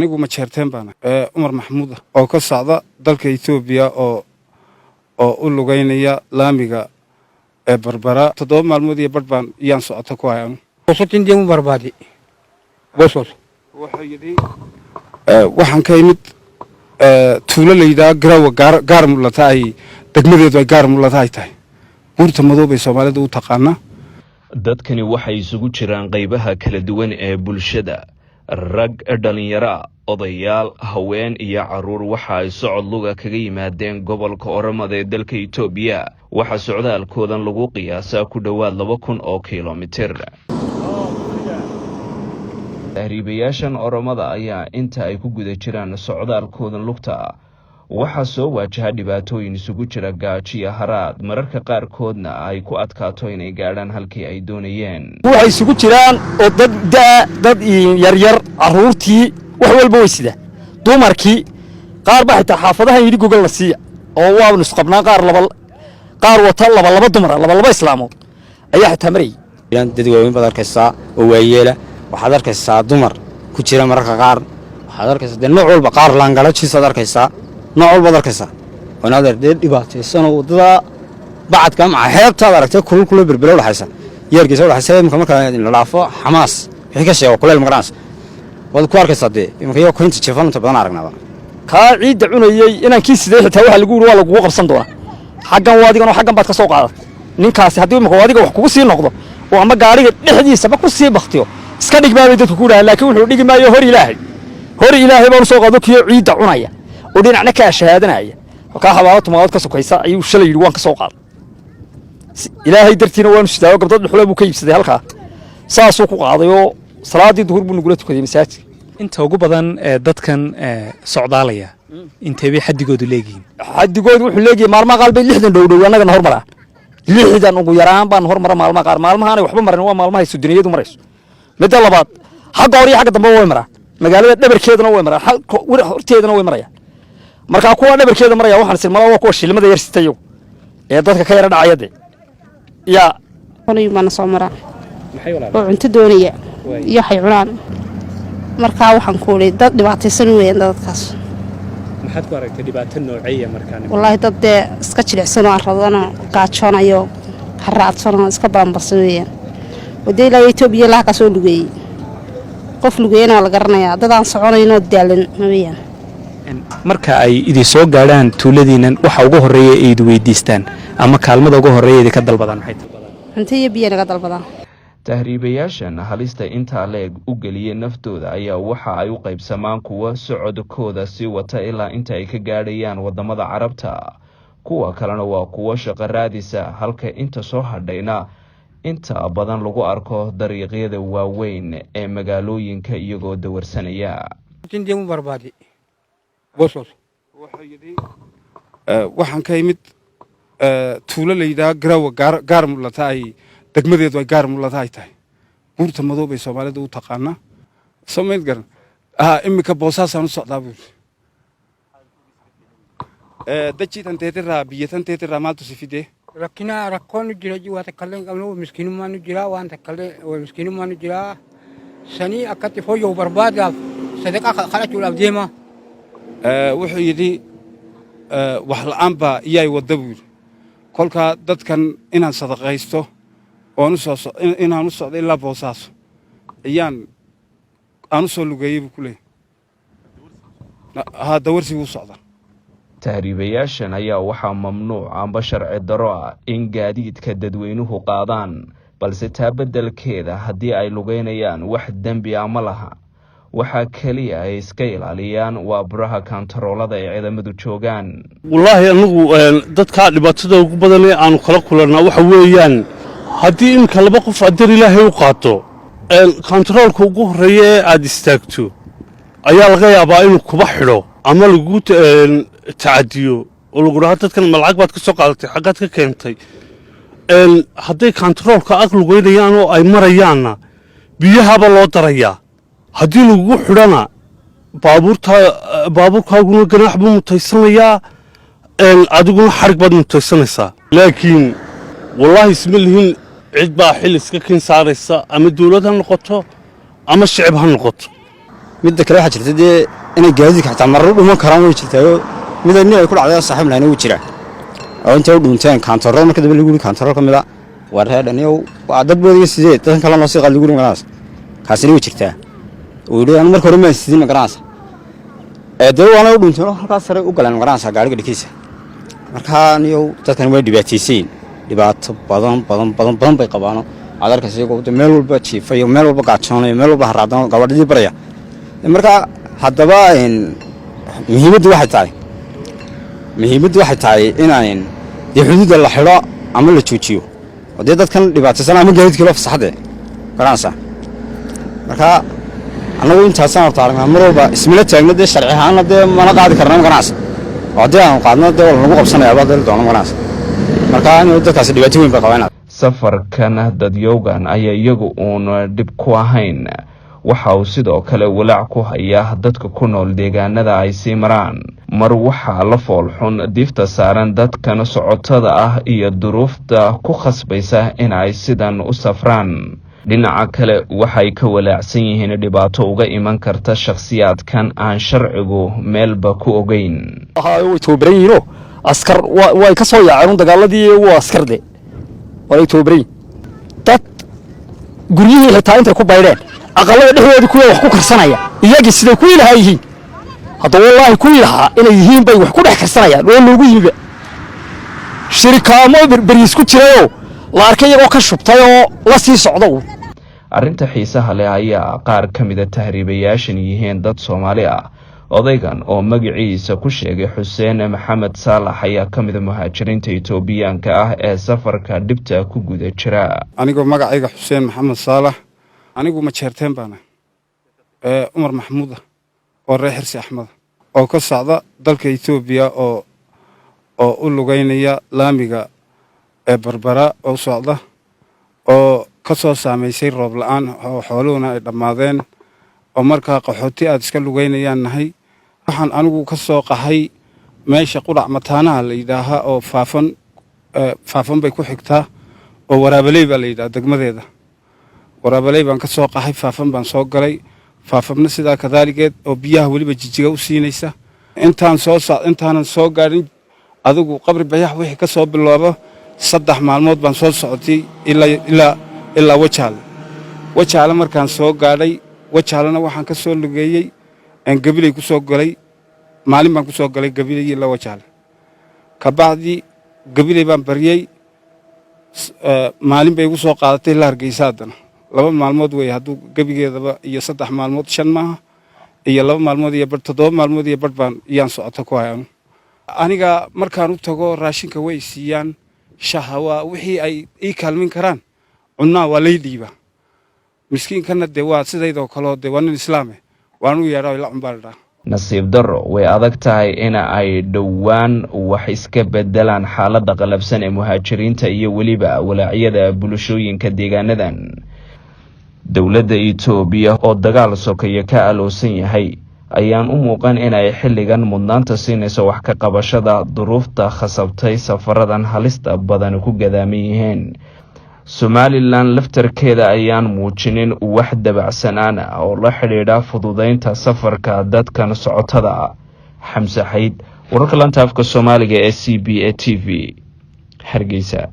Anigu Majeerteen baana Cumar Maxamuud ah oo ka socda dalka Etoobiya oo u lugeynaya laamiga ee Barbara. 7 maalmood iyo badh baan iyaan socota ku hay anu. Boosaasin deemuu barbaade. Boosaaso. Wuxuu yidhi, waxaan ka imid tuulo la yidhaha Garawa, Gaar Mulata ay degmadeedu ay Gaar Mulata ay tahay, Buurta Madow bay Soomaalidu u taqaanaa. Dadkani waxay isugu jiraan qaybaha kala duwan ee bulshada: rag, dhallinyaro, odayaal, haween iyo carruur. Waxa ay socod luga kaga yimaadeen gobolka Oromada ee dalka Itoobiya. Waxaa socdaalkoodan lagu qiyaasaa ku dhowaad 2000 oo kilomitir. Tahriibayaashan Oromada ayaa inta ay ku guda jiraan socdaalkoodan lugta waxaa soo waajaha dhibaatooyin isugu jira gaajo iyo haraad, mararka qaarkoodna ay ku adkaato inay gaadhaan halkii ay doonayeen. Waxay isugu jiraan oo dad da', dad yaryar, carruurtii, wax walba way sidaa, dumarkii qaar ba xitaa xaafadahan yidhi gogol na siiya oo waanu isqabnaa. Qaar laba, qaar wata laba laba dumara, laba laba islaamood ayaa xitaa marayay. Dad waaweyn baad arkaysaa oo waayeela, waxaad arkaysaa dumar ku jira, mararka qaar waxaad arkaysaa dee nooc walba, qaar laangala jiisaad arkaysaa, nooc walbaad arkaysaa. Waana dee dhibaataysanoo waddada bacadka maca xeebtaad aragtay kulul kula Berbera udhaxaysa yeerkiisa udhaxaysa. Imika marka la dhaafo Xamaas wixii ka sheego kuleel magaranaysa waad ku arkaysaa. Dee imika iyagoo koynta jiifan inta badan aragnaaba. Kaa ciidda cunayey inankii sidee xitaa waxaa lagu yidhi waa lagugu qabsan doonaa xaggan, waa adigan oo xaggan baad ka soo qaadatay. Ninkaasi haddii imika adiga wax kugu sii noqdo oo ama gaariga dhexdiisaba ku sii baktiyo, iska dhig baabay dadku ku dhahan, laakiin wuxuu dhigi maayo. Hor Ilaahay, hor Ilaahay baanu soo qaado kiyo ciidda cunaya oo dhinacna kaa shahaadanaya, halkaa xabaalo tumadood ka sokaysa ayuu shalay yidhi waan ka soo qaaday. Ilaahay dartiina waanu sidaayo. Gabdad dhuxula buu ka iibsaday, halkaa saasuu ku qaaday oo salaadii duhur buu nagula tukaday masaajidka. Inta ugu badan ee dadkan socdaalaya intee bay xaddigoodu leegihiin? Xaddigoodu wuxuu leeyahay maalmaha qaar bay 60 dhow dhow annagana hormaraan, 60 ugu yaraan baan hormara maalmaha qaar. Maalmahaanay waxba marin waa maalmahay suduniyadu marayso. Midda labaad, xagga hore iyo xagga dambe way maraan, magaalada dhabarkeedana way maraan, horteedana way marayaan. Markaa kuwa dhabarkeeda maraya waxaan isir malaa waa kuwa shilimada yar sita iyagu ee dadka ka yara dhacaya dee yaa. Baana soo maraa oo cunto doonaya iyo waxay cunaan. Markaa waxaan ku uli dad dhibaataysan weeyaan dadkaas. Maxaad ku aragtay dhibaato nooceeya markaa? Wallaahi dad dee iska jilicsan oo arradano, gaajoonayo, haraadsanoo, iska baanbarsan weeyaan. Oo dee ilaa Etoobiya ilaa halkaa soo lugeeyey, qof lugeeyana waa la garanayaa, dad aan soconaynoo daalan weeyaan. Marka ay idin soo gaadhaan tuuladiinan, waxa ugu horreeya ay idi weydiistaan ama kaalmada ugu horreeya idinka dalbadaan maxay tahay? Cunto iyo biyo naga dalbadaan. Tahriibayaashan halista intaa leeg u geliyay naftooda ayaa waxa ay u qaybsamaan kuwa socodkooda sii wata ilaa inta ay ka gaadhayaan wadamada Carabta, kuwa kalena waa kuwo shaqo raadisa, halka inta soo hadhayna inta badan lagu arko dariiqyada waaweyn ee magaalooyinka iyagoo dawarsanaya. Deemuu barbaade Boosaaso. Wuxuu yidhi, waxaan ka imid tuulo la yidhaha Garawa, Gaar Mulata ay degmadeedu ay Gaar Mulata ay tahay, Buurta Madow bay Soomaalidu u taqaanaa. Soo mayd garan, iminka Boosaasaan u socdaa buu yidhi. Dachii tanteetirraa biyya tanteetirraa maaltu si fidee? Rakkina rakkoon nu jira, waa takka illee hin qabnu, miskiinummaan nu jira, waan takka illee miskiinummaan nu jira. Sanii akkatti fooyya'u barbaadaaf sadaqaa kadhachuudhaaf deema. Wuxuu yidhi, wax la'aan baa iyaay wadda buu yidhi. Kolkaa dadkan inaan sadaqaysto oon u soo inaan u socdo ilaa Boosaaso ayaan aan u soo lugeeyey buu ku leeyahy. Haa, dawarsi wuu socdaa. Tahriibayaashan ayaa waxaa mamnuuc amba sharci daro ah in gaadiidka dadweynuhu qaadaan, balse taa beddelkeeda haddii ay lugeynayaan wax dembi ah ma laha. Waxaa keliya ay iska ilaaliyaan waa buraha kantaroolada ay ciidamadu joogaan. Wallaahi anagu dadka dhibaatada ugu badan ee aanu kala kulannaa waxa weeyaan, haddii iminka laba qof addar Ilaahay u qaato, kantaroolka ugu horreeya ee aad istaagto ayaa laga yaabaa inuu kuba xidho ama lagu tacadiyo oo lagu dhaho, "Dadkan ma lacag baad ka soo qaadatay? Xaggaad ka keentay?" Hadday kantaroolka ag lugeynayaan oo ay marayaanna, biyahaba loo darayaa. Haddii lagugu xidhana, baabuurta baabuurkaaguna ganaax buu mutaysanayaa, adiguna xarig baad mutaysanaysaa. Laakiin wallaahi isma lihin cid baa xil iska kin saaraysa, ama dawlad ha noqoto ama shicib ha noqoto. Midda kale, waxaa jirta dee inay gaadiidka xitaa marar u dhuman karaan, way jirtaayo. Mida nin ay ku dhacday saaxiib lahayna wuu jiraa oo intay u dhunteen kaantarool, marka dambe lagu yiri kaantarool ka mid a, "War reedhaniyow, waa dad boodiga, sidee dadkan kale noo sii qaad?" lagu yiri, magaranaysa. Kaasina way jirtaa. Uu yidhi, "Anu marka hore maan sidin," magaranaysa. Ee dee waana u dhunteen oo halkaas sare u galeen, magaranaysa, gaariga dhikiisa. Markaa niyow, dadkan way dhibaataysayin, dhibaato badan badan badan badan bay qabaano. Aad arkaysa iyagoo de meel walba jiifayo, meel walba gaajoonayo, meel walba haraadano, gabadhadii baraya. Marka haddaba muhiimaddu waxay tahay inaan dee xuduudda la xidho ama la joojiyo oo dee dadkan dhibaataysan ama gaadiidkii loo fasaxade, garanaysa. Marka annagu intaasaan horta aragnaa. Mar walba ismila taagno dee, sharci ahaanna dee mana qaadi karna, ma garanaysa, oo haddii aanu qaadno dee waa lanagu qabsanayaaba dee doono, ma garanaysa. Marka in dadkaasi dhibaato weyn bay qabaan. Safarkan dadyowgan ayaa iyagu uun dhib ku ahayn, waxa uu sidoo kale walaac ku hayaa dadka ku nool deegaanada ay sii maraan. Mar waxaa la foolxun diifta saaran dadkan socotada ah iyo duruufta ku khasbaysa in ay sidan u safraan. Dhinaca kale, waxay ka walaacsan yihiin dhibaato uga iman karta shakhsiyaadkan aan sharcigu meelba ku ogeyn. Way tababaran yihiinoo askar way ka soo yaaceen dagaaladii, waa askar de, waanay tababaran yihin. Dad guryihii xitaa intay ku baydheen aqalada dhexdooda kuwa wax ku karsanaya, iyagii siday kuwii lahaa yihiin, hadda wallaahi kuwii lahaa inay yihiin bay wax ku dhex karsanayaan oo loogu yimiba. Shirikaamo beriis ku jirayoo la arkay iyagoo ka shubtay oo la sii socda uun. Arrinta xiisaha leh ayaa qaar ka mida tahriibayaashan yihiin dad Soomaali ah. Odaygan oo magaciisa ku sheegay Xuseen Maxamed Saalax ayaa ka mida muhaajiriinta Itoobiyaanka ah ee safarka dhibta ku guda jira. Anigoo magacayga Xuseen Maxamed Saalax, anigu Majeerteen baana, ee Cumar Maxamuud ah oo reer Xirsi Axmeda oo ka socda dalka Etoobiya oo u lugeynaya laamiga ee Barbara oo socda, oo ka soo saamaysay roob la'aan oo xooluhuna ay dhammaadeen, oo markaa qaxooti aad iska lugeynayaan nahay. Waxaan anigu ka soo qaxay meesha Qudhac Mataanaha la yidhaahaa oo Faafan, Faafan bay ku xigtaa, oo Waraabaley baa la yidhaha degmadeeda. Waraabaley baan ka soo qaxay, Faafan baan soo galay. Faafabna sidaa kadaaligeed oo biyaha weliba Jijiga u siinaysa. Intaan soo intaanan soo gaadhin adigu Qabri Bayax wixii ka soo biloobo, 3 maalmood baan soo socotay ilaa Wajaale. Wajaale markaan soo gaadhay, Wajaalena waxaan ka soo lugeeyey aan Gabiley ku soo galay. Maalin baan ku soo galay Gabiley ilaa Wajaale. Kabacdi Gabiley baan baryey, maalin bay igu soo qaadatay ilaa Hargeysa. Haddana 2 maalmood wey hadduu gebigeedaba iyo 3 maalmood, 5 maaha, iyo 2 maalmood iyo badh, 7 maalmood iyo badh baan iyaan socota ku hay. Aniga markaan u tago raashinka way siiyaan, shaha waa wixii ay ii kaalmin karaan, cunnaa waa lay dhiibaa. Miskiinkana dee waa sidaydoo kaleo, dee waa nin islaame, waan u yeedhaa, ila cunbaa la dhaha. Nasiib darro, way adag tahay in ay dhowaan wax iska bedelaan xaaladda qalabsan ee muhaajiriinta iyo weliba walaacyada bulshooyinka deegaanadan. Dowladda Itoobiya oo dagaal sokeeye ka aloosan yahay ayaan u muuqan inay xilligan mudnaanta siinayso wax ka qabashada duruufta khasabtay safaradan halista badan ku gadaaman yihiin. Somalilan laftarkeeda ayaan muujinin wax dabacsanaan ah oo la xidhiidha fududeynta safarka dadkan socotada. Xamse Xayd, wararka lanta afka Soomaaliga ee CBA TV, Hargeysa.